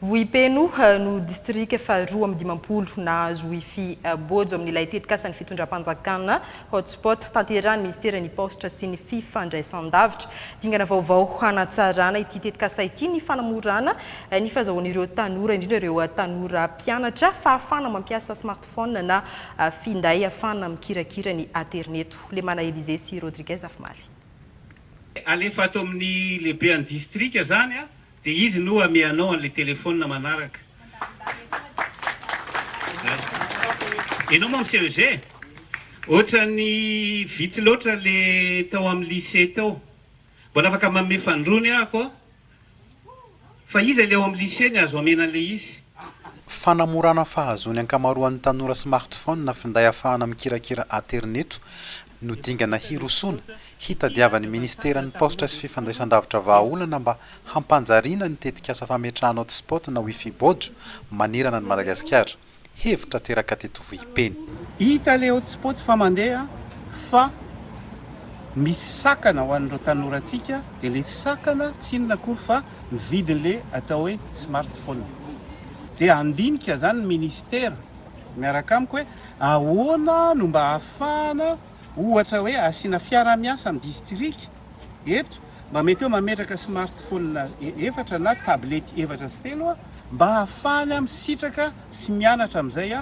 Vohipeno no distrika faharoa 52 nahazo wifi bôjo amin'ilay tetikasan'ny fitondram-panjakana Hotspot tanterahin'ny minisiteran'ny Paositra sy ny Fifandraisandavitra. Dingana vaovao hanatsarana ity tetikasa ity ny fanamorana ny fahazahoan'ireo tanora, indrindra ireo tanora mpianatra, fahafahana mampiasa smartphone na finday ahafahana mikirakira ny aterineto. Lemana Elysée sy Rodriguez Afimaly. Alefa ato amin'ny lehibean'ny distrika zany a, Dia izy no ameanao an'ilay téléphone manaraka. Ianao moa amin'ny CEG? Ohatran'ny vitsy loatra le tao amin'ny lycée tao. Mbola afaka manome fandroany ahako a. Fa iza le ao amin'ny lycée ny azo amena an'ilay izy? Fanamorana fahazoan'ny ankamaroan'ny tanora smartphone na finday ahafahana mikirakira aterineto no dingana hirosoana hitadiavan'ny Ministeran'ny Paositra sy Fifandraisandavitra vahaolana mba hampanjariana ny tetikasa fametrahana hotspot na wifi bôjo manerana an'i Madagasikara. Hevitra teraka teto Vohipeno. Hita ilay hotspot fa mandeha fa misy sakana ho an'ireo tanorantsika dia ilay sakana tsy inona akory fa ny vidin'ilay atao hoe smartphone. Dia handinika izany ny ministera miaraka amiko hoe ahoana no mba ahafahana Ohatra hoe asiana fiarahamiasa amin'ny distrika eto mba mety hoe mametraka smartphone efatra na tablette efatra sy telo mba hahafahany misitraka sy mianatra amin'izay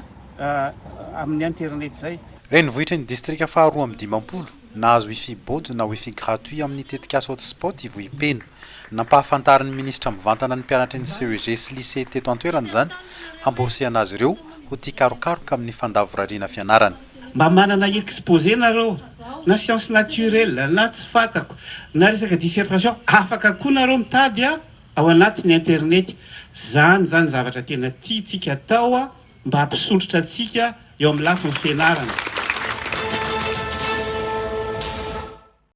amin'ny internet izay. Renivohitry ny distrika faha 52, nahazo wifi bôjo na wifi gratuit amin'ny tetikasa hotspot i Vohipeno. Nampahafantarin'ny minisitra mivantana ny mpianatry ny CEG sy lycée teto an-toerana izany, hamporisihana azy ireo ho tia karokaroka amin'ny fandavorariana fianarana. Mba manana exposé nareo na science naturelle na tsy fatako na resaka dissertation afaka koa nareo mitady ao anatin'ny internet zany zany zavatra tena tiantsika atao mba hampisondrotra antsika eo amin'ny lafiny fianarana.